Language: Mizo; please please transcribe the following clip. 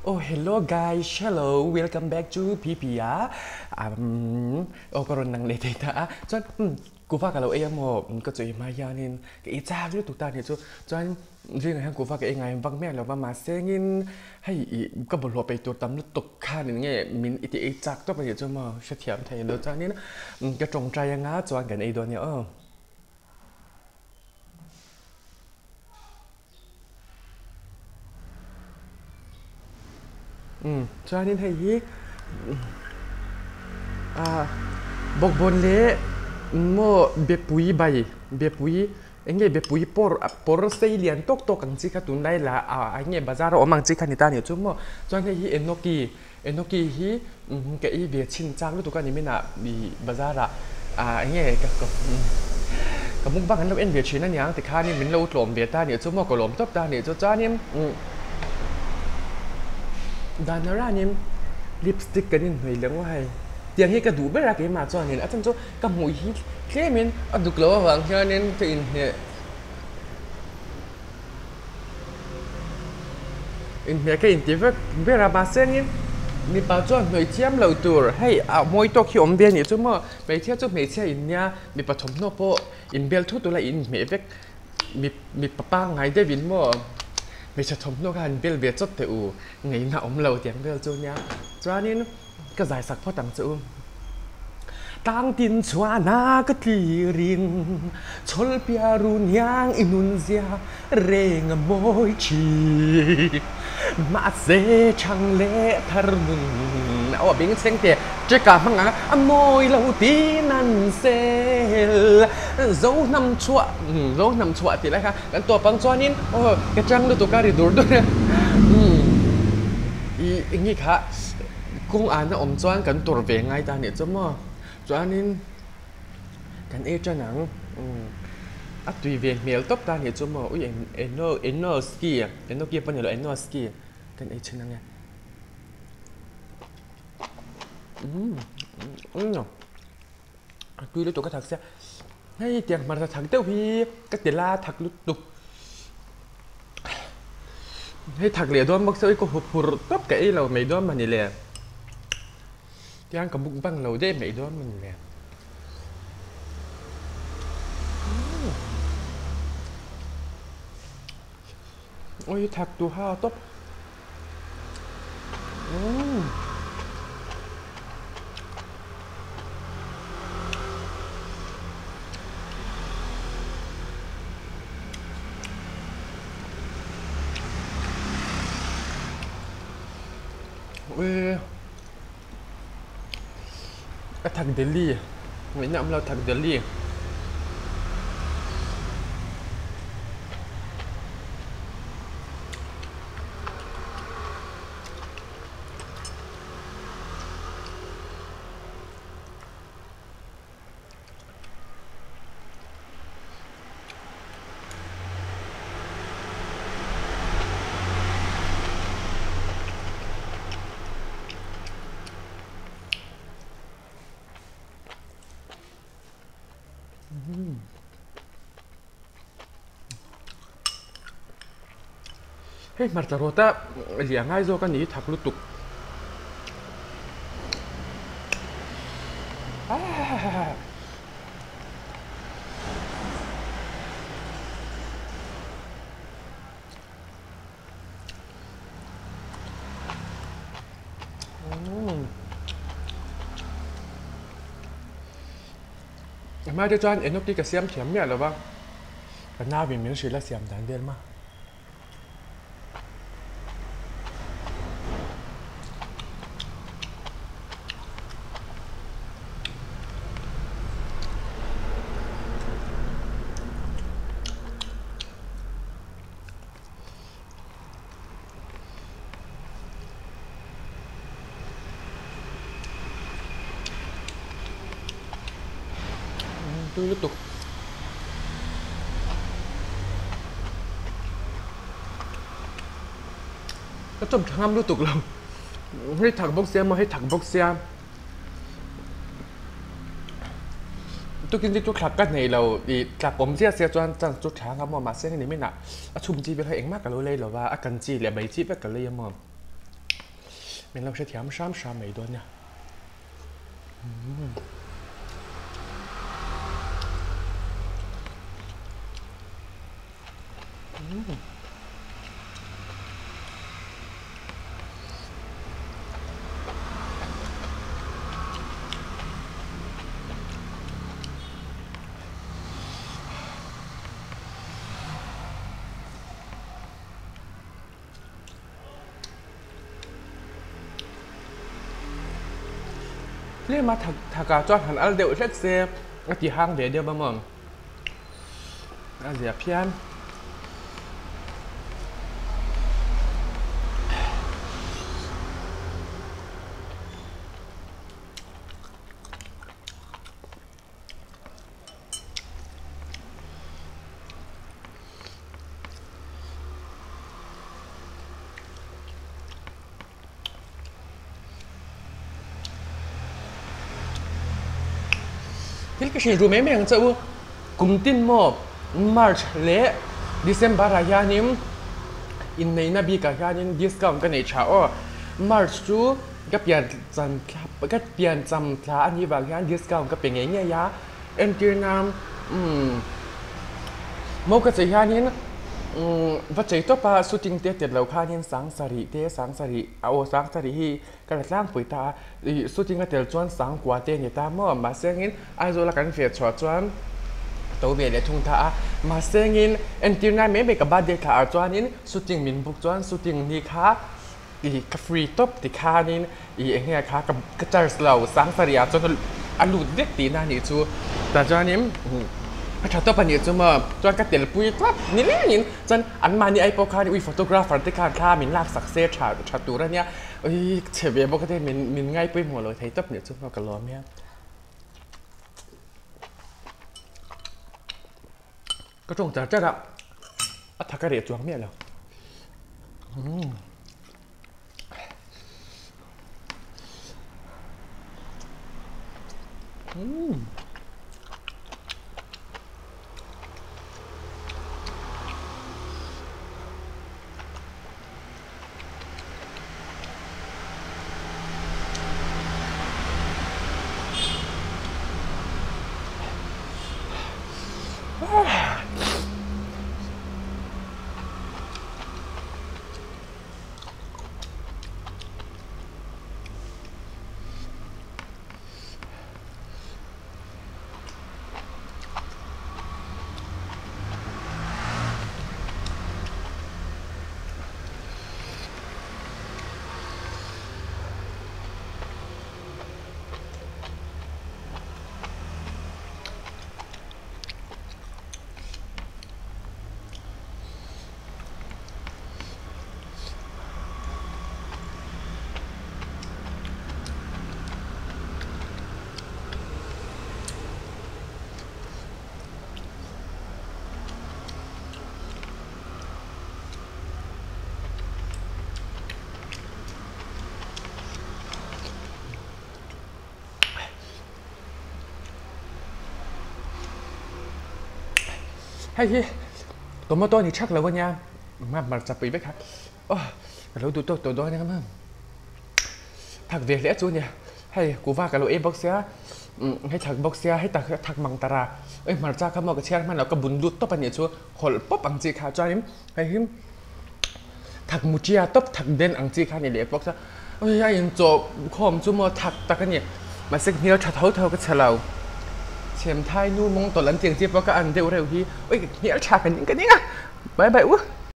Oh hello guys hello welcome back to PP a um aw ka rawn nang leh thei ta a chuan um kuva ka lo ei a maw ka chawi hma hianin ka ei chak lutuk ta nih chu chuan zingah hian kuva ka ei ngai vak miah lo va mahse engin hei ih ka bawlhhlawh peih tur tam lutuk khan eng nge min i ti ei chak tawp a nih chu maw hrethiam thei lo chuanin ka tawngtai anga chuan kan ei dawn nia aw. Umm chuanin hei hi ah bawkbawn leh maw bepui bai bepui eng nge bepui pawr pawr sei lian tawk tawk ang chi kha tunlai lah ah eng nge bazar a awm ang chi kha ni ta nih chu maw chuan hei hi enoki enoki hi ka ei ve chhin chak lutuk a ni min ah ih bazar ah ah eng nge ka ka ka mukbang an lo en ve thin a niang tikhanin min lo tlawm ve ta nih chu maw ka lawm tawp ta nih chu chuanin umm dan aranin lipstick kan inhnawih leh ngawt hei tiang hi ka duh ber a keimah chuanin a chhan chu ka hmuh hi tlemin a duk loh avang hianin ka inhmeh Inhmeh ka inti vek ber a mahse angin mipa chuan hnawih thiam loh tur hei a mawi tawk hi awm ve anih chu maw hmeichhia chu hmeichhia in nia mipa thawmhnaw pawh inbel thut ula inhmeh vek mi mipa pangngai deuh in maw hmeichhe thawmhnaw kha han bel ve chawt teh u ngaihna awm lo tiang vel chu nia chuanin Ka zai sak phawt ang che u. Tlangtin chhuahna ka tlirin chhawlpia run hiang i nun zia reng a mawi thin. Mahse chhang leh thar nun aw a beng chheng te cheka hmang ang a mawi lo tin an sel. Zo hnam chhuah zo hnam chhuah tih lai kha kan tawp ang chuanin aw ka chang lutuk a ri dur dur a i eng nge kha. Kawng an a awm chuan kan tur ve ngai ta anih chu maw? Chuanin kan ei tan ang a tui ve hmel tawp ta anih chu maw? Ui eno enoski enoki pawh ni lo enoski kan ei thin ang e. Umm a tui lutuk a thak sia hei tiang hmarcha thak deuh hi ka ti la thak lutuk. Hei thak leh dawn bawk se ui ka hup hur tawp ka ei lo mai dawn mawni le tiang ka buk bang lo daih mai dawn mawni le ui thak tu ha tawp. A thak Delhi ngaihna awm lo thak Delhi. Hei hmarcha rawt a liah ngai zawk a ni thak lutuk. Hmai te chuan enoki ka siam thiam miah lo va, ka nauin min hrilh a siam dan vel mah. Tui lutuk. Ka chawm tha ngam lutuk lo. Hei thak bawk sia maw hei thak bawk sia. Tukin chu thlak ka nei lo ih tlak awm zia sia chuan chance chu tha ngam maw mahse hei ni minah a chhum chi vel kha engmah ka lo lei lo va a kan chi leh mai chi vek ka lei a maw. Min lo hrethiam hram hram mai dawn nia. Tlem a thak thak ah chuan han al deuh hlek se a ti hang ve deuh a maw a zia phian. Thil ka hrilh duh mai mai ang che u, kum tin maw March leh December ah hianin inneihna bikah hianin discount ka nei tha aw. March chu ka pian chan ka pian cham thla a nih vang hian discount ka pe ngei ngei a, entir nan umm mo ka chei hianin umm va chei tawp a shooting te tet loh khanin sang sarih te sang sarih a aw sang sarih hi ka la tlangpui ta a ih shooting a tel chuan sang kua te a ni ta maw mahse angin Aizawl a kan ve chhuah chuan to ve leh thung ta a mahse angin entir nan mai mai ka birthday thla ah chuanin shooting min book chuan shooting ni kha Ih ka free tawp ti khanin ih eng nge kha ka ka charge lo sang sarih ah chuan a lut vek tihna a nih chu tah chuanin a tha tawp a nih chu maw chuan ka tel pui tlat ni lengin chuan anmahni ai pawh khan ui photographer te khan thla min lak sak se tha tha tur a nia ui chhe ve bawk a te min min ngaipui hmuh lo thei tawp nih chu maw ka lawm hian. Ka tawng char char a, a thak a reh chuang miah lo. Hei hi tomato ni thak lo a nia hmarcha pui vek kha aw ka lo duh tawk tawh dawn ania thak ve hle chu a nia hei kuva ka lo ei bawk sia hei thak bawk sia hei tak thak mang tara oi hmarcha kha maw ka chhiar hman loh ka bun lut tawp a nih chu hawlh pawp ang chi kha chuanin hei hi thak mutia tawp thak den ang chi kha a ni leh bawk sia oi a inchawh khawm chu maw thak tak a ni mahse hmel tha tho tho ka chhe lo chhemthai nu mawng tawlh an tih ang chi pawh ka an deuh reuh hi oi hmel tha ka ning ka ning a bye bye u.